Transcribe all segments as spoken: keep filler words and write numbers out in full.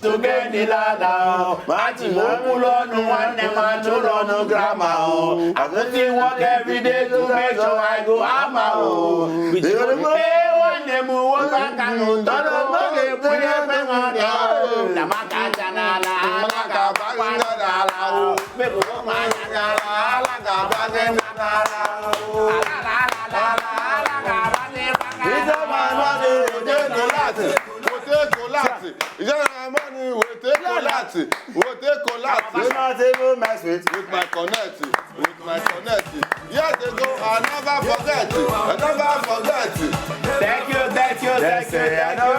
To get the ladder o. Mati mo kú lọ́nu wọn ní ma tún lọ́nu gírámà o. Àkútí work every day to make sure I go hammer o. Bìtì mo ní pé wọ́n ní mu owó bá kanu tọ́lọ́ mọ́ lè pín ẹgbẹ́ wọn dá o. Làmákà jàǹdà la alága bá ń dọ̀dà la o. Mẹ́kọ̀ọ́ wọ́n máa yàgà la alága bá ń dọ̀dà la o. Ìjọba ìmọ̀lẹ̀ òde kò láti, òde kò láti. Ìjọba ìmọ̀lẹ̀ òde kò láti, òde kò láti. Bàbá náà ti mú mess with. With my connect, with my connect. Years ago, I never forget, I never forget. Thank you, thank you, thank you, thank you.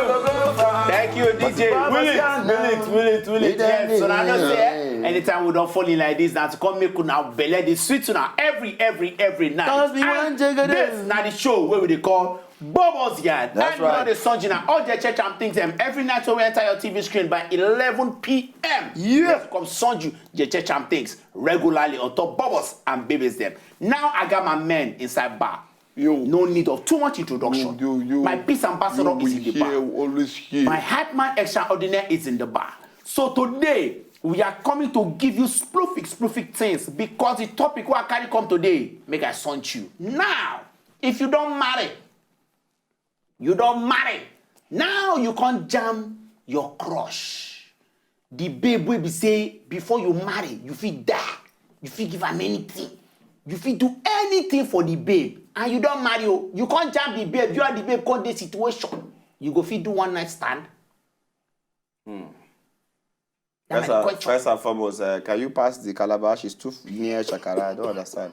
Thank you, D J. Will it, will it, will it, will it? Yes, so I know say, eh, anytime we don't fall in like this, now to come make una belle dey sweet una every, every, every night. Cause we And wan jiggle this this. Na the show where we dey call Bubbles Yard. That's And you know right. The sun, Gina, all the church and things, um, every night when we enter your T V screen by eleven p.m. Yeah. Yes, come sun you, the church and things regularly on top Bubbles and Babies them. Now I got my men inside bar. Yo. No need of too much introduction. Yo, yo, yo. My peace ambassador Yo, is we in the here, bar. We always here. My hype man extraordinaire is in the bar. So today, we are coming to give you sploofy, sploofy things because the topic we I carry come today, make I sun you. Now, if you don't marry, you don't marry. Now you can't jam your crush. The babe will be say, before you marry, you feel die. You feel give am anything. You feel do anything for the babe. And you don't marry, oh, you can't jam the babe. You are the babe, call the situation. You go fit do one night stand. Hmm. That's First my and, question. First and foremost, uh, can you pass the calabash? It's too f- near Shakara. I don't understand.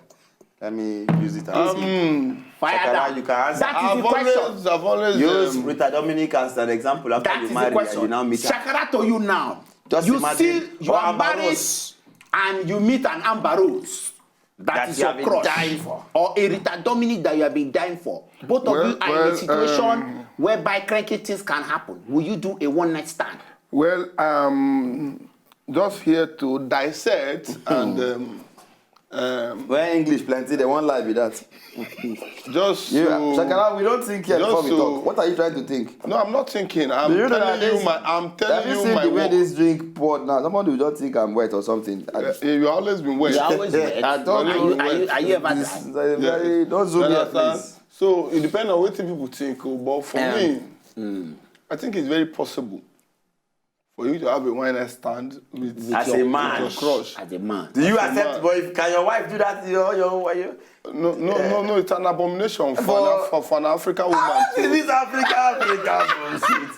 Let me use it as Um, Fire Shakara, down. You can answer. That is I've the question. Always, I've always Use um, Rita Dominic as an example. After That you is the marry, question. You now meet her. Shakara to you now. Just You imagine. see, you Or are Amber married Rose. And you meet an Amber Rose. That That is you your have been crush. Dying for. Or a Rita Dominic that you have been dying for. Both of Well, you are in well, a situation um, whereby cranky things can happen. Will you do a one night stand? Well, um, just here to dissect and um, um, Where English plenty, they won't lie with that. Just You, so, Shakara, we don't think here just before we so- talk. What are you trying to think? No, I'm not thinking. I'm Do you know telling that you this- my. I'm Have telling you you you my see the way work. This drink poured now? Somebody will just think I'm wet or something. I- Uh, you always been wet. You always wet. I don't Are know. You, are, you, are you ever This dry? is a very, don't zoom You here, understand? Please. So it depends on what people think. Oh, but for Yeah. me, Mm. I think it's very possible for you to have a one night stand with, As a with man. Your crush. As a man. Do you As a accept? man. But if, can your wife do that? Your your your. No, no, no, no. It's an abomination for, For an, Af- for, for an African woman. Ah, to- this Africa, Africa bullshit.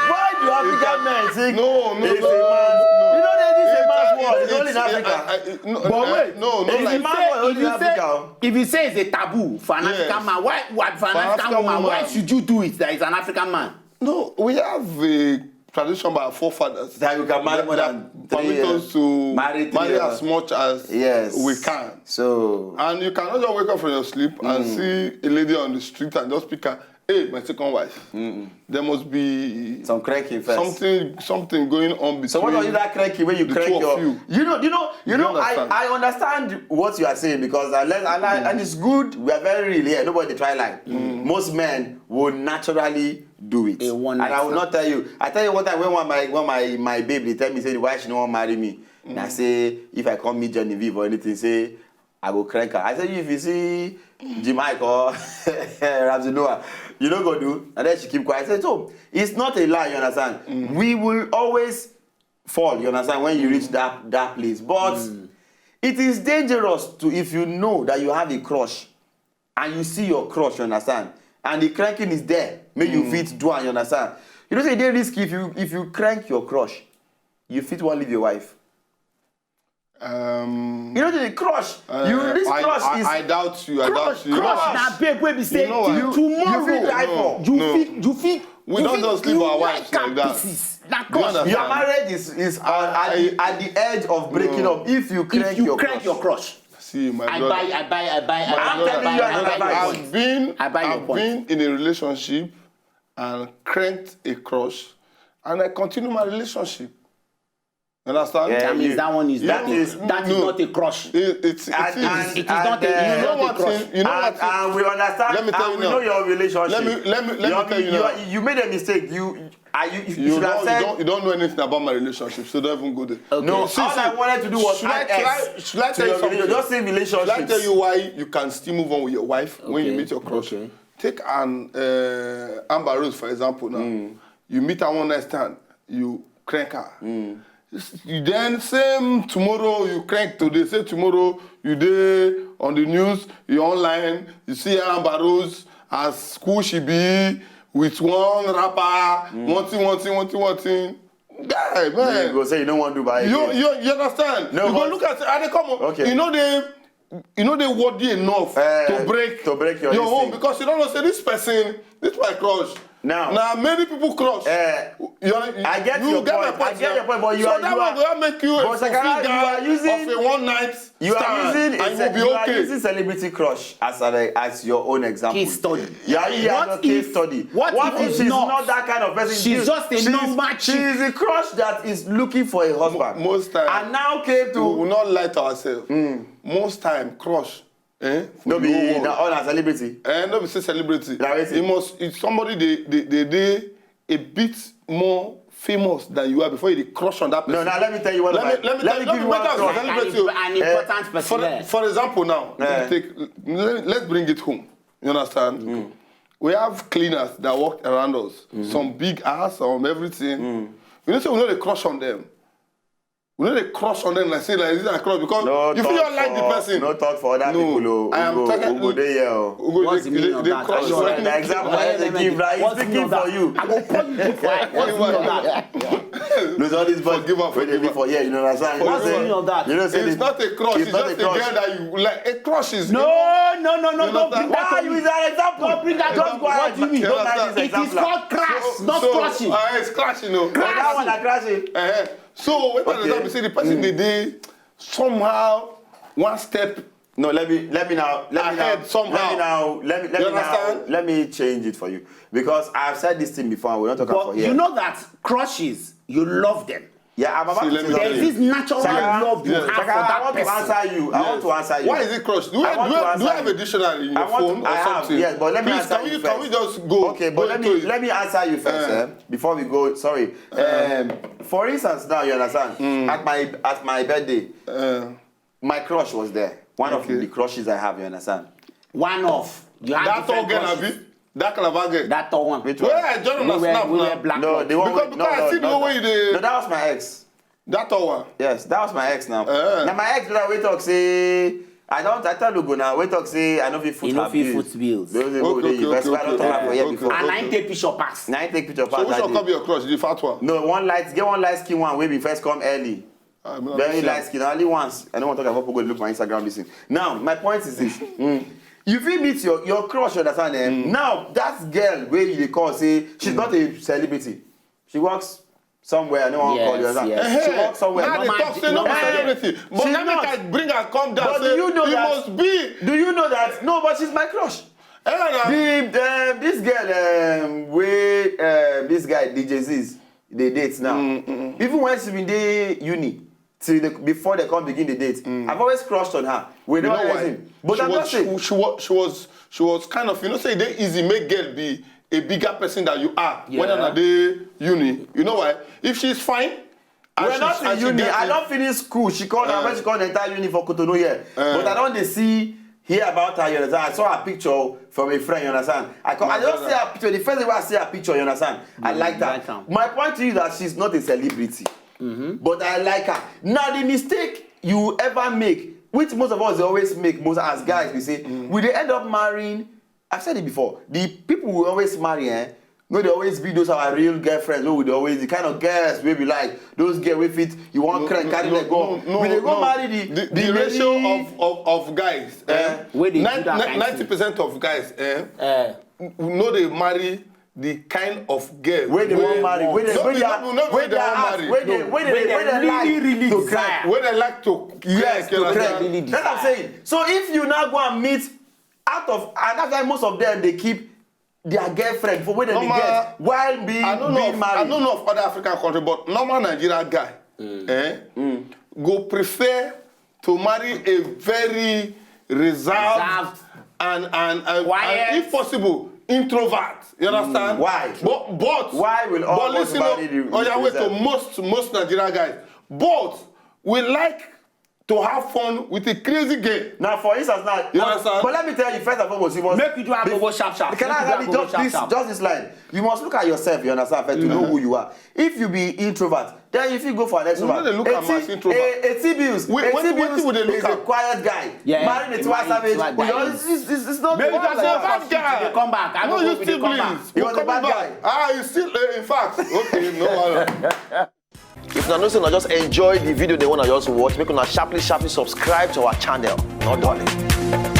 Why do African men think No, no, it's no, a no, man? No, no. You know, they this a It's man's a- world. It's only in it's- Africa. I- I- no, But I- wait, no, no, if like you say, if you say, if you say it's a taboo for an Yes. African man, why, why for an For African African woman, why woman. Should you do it? That is an African man. No, we have a tradition by our forefathers That you can marry that, more that than three, permit uh, us to marry three, marry uh, as much as yes. We can. So And you cannot just wake up from your sleep and Mm. see a lady on the street and just pick her, "Hey, my second wife." Mm-mm. There must be Some cranking first. Something, something going on between. So what are you that cranky when you the crank two of your? You. You know, you know, you You know. I, understand? I understand what you are saying because I, learn- I, like- and it's good. We are very real here. Nobody try lie. Most men will naturally do it. A one And night I will stand. Not tell you. I tell you one time when one my when my my babe they tell me say why she no wan marry me. And I say if I come meet Genevieve or anything, say I go crank her. I say if you see Jim Ike or Ramsey Noah, you no go do. And then she keep quiet. I say so it's not a lie. You understand? We will always fall. You understand when you reach that that place, but it is dangerous to if you know that you have a crush and you see your crush. You understand? And the cranking is there. Make you fit do and you understand. You know say e dey risky if you if you crank your crush, you fit wan leave your wife. Um, You know the crush. Uh, You this I, crush I, is I doubt you. I crush, doubt you. Crush Crush. Na babe wey be say You know what? Till tomorrow. You fit die for. You No. Fit, you fit, We you don't fit, just leave you our wives like that. Pieces. Na Do you crush. Understand? Your marriage is is uh, at, the, at the edge of breaking No. Up if you crank If you your crank crush. Your crush. See, my I brother. Buy, I buy, I buy, I buy, I'm I telling buy, you I another buy your advice. Point. I've been, I buy your I've point. Been In a relationship and cranked a crush, and I continue my relationship. You understand? Yeah, That means you- that one is That that is is that is no. Not a crush. It, it's, it And- is. and- It is not a, and, you uh, know what? Crush. You know And, what? And we understand. Let me tell And you we now. Know your relationship. Let me let me let Your- me tell you you, now. Are- you made a mistake. You Are you, you, You should have don't, you said don't, you don't know anything about my relationship, so don't even go there. Okay. No, See, all see, I wanted to do was should I add try, X should I to tell you your something? relationship. Just say Should I relationships. Tell you why you can still move on with your wife when you Okay, meet your crush? okay. Take an uh, Amber Rose, for example. Now, Mm. you meet her one night stand, you crank her. Mm. You then same tomorrow you crank today. Say tomorrow you dey on the news, you online, you see Amber Rose as school she be with one rapper, Mm. one thing, one thing, one thing, one thing. Guy, man. You go say you don't want to buy. You, you, you understand? No, You go but look at, and they come on. Okay. You know they, you know they worthy enough Eh, to break to break your your this home thing. Because you don't know say this person, this my crush. Now. Now many people crush. Eh, You, I get you your get point. My I get your point, but you so are, that you one are, go help make you a but Sakara, fulfilled you guy are using, of a one night you are stand, using, and a, you will be you are okay. Using celebrity crush as an, as your own example. Case study. You are, you are What a case if- study. what if If it's she's not? Not that kind of person? She's just a she's, normal chick. She's a crush that is looking for a husband. Most time, And now came we will to. Not lie to ourselves. Most time, crush. Eh? For No the be whole world. na all na celebrity. Eh, no be say celebrity. Na wetin? It must. It's somebody they they they dey a bit more famous than you are before you dey crush on that person. No, now let me tell you what. Let About, me let me let tell me you. give Let you me one tell you. crush. Celebrity. An, an Oh. important person. For, Yeah. For example, now Yeah. let me take, let, let's bring it home. You understand? We have cleaners that work around us. Some big ass, some everything. You know, so we know they crush on them. We know they crush on them like say like this is a crush because No you feel talk you like the for- person. No talk for other No, people. Oh, I am Ugo, talking. Ugo dey here. Oh. Ugo, What's they, the meaning they, of they that? Crush That's on what them. the example Why I dey am I give, giving- right? He's What's the speaking meaning of for that? You. I go call you for why. What's the meaning of that? Lose all these boys. Forgive her, Wey dey forgive be her. For here, you know what I'm saying? What's the Say- meaning of that? You know, say It's the- not a crush. It's, it's not just a a crush. Girl that you like. A crush is No, no, no, no. You Don't bring understand? that Why up. you is an example? Don't bring that Just up. go ahead. What do you mean? Don't Understand? like this It is example. called crash, not So, crushing. Uh, it's crashing, no. But that one na crashing. Uh, so what Okay. Does that mean? Say the person they dey somehow one step. No, let me let me now let me Ahead now somehow. Let me now let me let You me now understand? Let me change it for you because I've said this thing before. And we don't talk about But here. You know that crushes, you love them. Yeah, I'm about See, to let say me tell There's something. this natural Sakara, love you Yes. have Sakara, for I that want to person. Answer you. I want to answer you. Why is it crushed? Do you, I want do, to you, do you answer have a you. Dictionary in your I want phone to, or I have, something? Yes, but let me Please, answer can you you, first. Can we just go? Okay, go but let me into it? Let me answer you first Uh. eh, before we go. Sorry. Um, for instance, now you understand. At my at my birthday, Uh, my crush was there. One of Okay. the crushes I have. You understand? One of you have that tall different girl, crushes. Abi? That Calabar girl. That tall one. Which Where one? I join We on wear, Snap we now. wear black No, cloth. the one. Because- With, because no, I no, see the no, way no. they- No, that was my ex. That tall one. Yes, that was my ex now. Eh. Now my ex brother we talk say I don't. I tell you go now. We talk say I no fit foot You no her fit bills. foot bills. Those Okay, people dey okay, invest. okay, I don't okay, talk about okay, here okay. Before. And I take picture pass. Now I take picture So pass which that one day. Come be your crush? The fat one. No, one light. Get one light skin one wey be first come early. Ah, me not Very see light am. Skin. Only once. I don't want to talk about people go look my Instagram this thing. Now my point is this. Mm. You fit meet your your crush. You understand? Eh? Now that girl wey you dey call say she's not a celebrity. She works somewhere. I no wan Yes, call you. Understand? Yes. She works somewhere. Now they Normal talk say no be normal celebrity. But She's let me not. Can bring and come down. But Say do you know he that- must be. Do you know that? No, but she's my crush. Eh, na. The um, this girl um, wey um, this guy D J Ziz dey date now. Even when she been dey uni till the, before they come begin the date, I've always crushed on her. We You know never why? Him. But she I'm was, not saying. She, she was she was she was kind of, you know, say they easy make girl be a bigger person than you are when Yeah. I dey uni. You know why? If she's fine, and We're she's- not in and she uni. gets I it- don't finish school. She called Uh. her when she called the entire uni for Cotonou here. Uh. But I don't dey see hear about her. You understand? I saw her picture from a friend. You understand? I call, My I just brother. See her picture. The first thing I see her picture. You understand? I Mm, like that. Like am. My point to you is that she's not a celebrity, Mm-hmm. but I like her. Now the mistake you ever make, which most of us dey always make, most as guys we say, Mm. we dey end up marrying. I've said it before. The people we always marry, eh, no, they always be those our real girlfriends. Wey we dey always the kind of girls wey be like those girls wey fit you want No, crank no, carry no, leg go. No, We dey no, go no. marry the the, the the ratio lady- of, of, of guys. Eh? Eh? Wey dey do Nine- that ni- kind Ninety percent thing. Of guys. Eh? Eh, No, they marry the kind of girl. Wey they wey- wan marry. Wey they No wey be- they no be- no be wey they they wan ask. Marry. Wey they No. wey they Wey wey they they like really, really to desire. Crack. Wey they like to Yes, you to understand? crack. Really That's what I'm desire. Saying. So if you now go and meet out of and that's why most of them they keep their girlfriend for where they Normal. Get while being I don't know. Being Of, married. I don't know of other African country, but normal Nigerian guy eh, go prefer to marry a very reserved, Reserved. And, and, and, Quiet. And if possible, introvert. You understand? Why? But but Why will all but of us listen, marry the- oh yeah, wait to reserve? most most Nigerian guys. But we like to have fun with a crazy girl. Now, for instance, now, You but, understand? But let me tell you, first and foremost, you must. Make you do be- agogo sharp sharp. Can Make I you do have it agogo just sharp this, sharp. Just this line? You must look at yourself. You understand? First, to know who you are. If you be introvert, then if you go for an extrovert, No dey look at me as introvert. A, a T-Bills, Wait, a what- T-Bills what people dey look is a at? Quiet guy. Yeah, Married a a Tiwa married Savage. Tiwa With guy. all this, this, this, this not Maybe not that's like a that. bad guy. They come back. I No, don't you go, still they come please. Back. You We'll want the come bad back. Guy? Ah, you still uh, in fact. Okay, no. Wahala. If na no say na just enjoy the video, they wanna just watch. Make una sharply, sharply subscribe to our channel. Not darling.